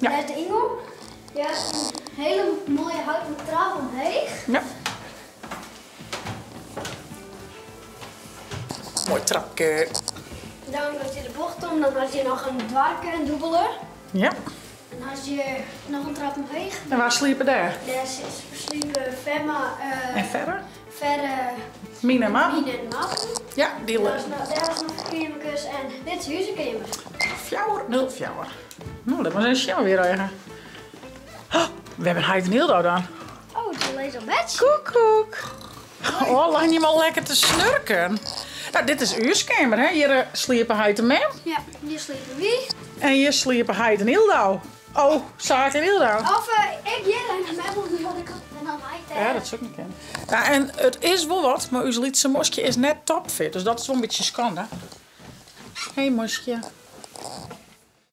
Dêr is de yngong. Ja, in hiele moaie houten trap omheech. Ja. Moai trapke. Dan as je de bocht om, dan hat je noch in doarke, in dûbele. Ja. Dan hat je noch in trap omheech. En wa sliepe dêr? Dêr sliepe Femma. En Ferre? Ferre. Mien en Marten. Mien en Marten. Ja, dy. Dêr is noch in keammerkes en dit is ús keamer. 404. No, lit mar ris even sjen wêr wy ha. Oh, wêr binne heit en Yldau dan? Oh, dy lizze op bed. Koekoek. Oh, leine jim al lekker te snurken. No, dit is ús keamer, hè? Hjir sliepe heit en mem. Ja, hjir sliepe wy. En hjir sliepe heit en Yldau. Oh, Saak en Yldau. Of ik hjir en mem oan de oare kant en dan heit dêr. Ja, dat soe ek noch kinne. Ja, en it is wol wat, mar ús lytse Moskje is net topfit, dus dat is wol in bytsje skande. Hey Moskje.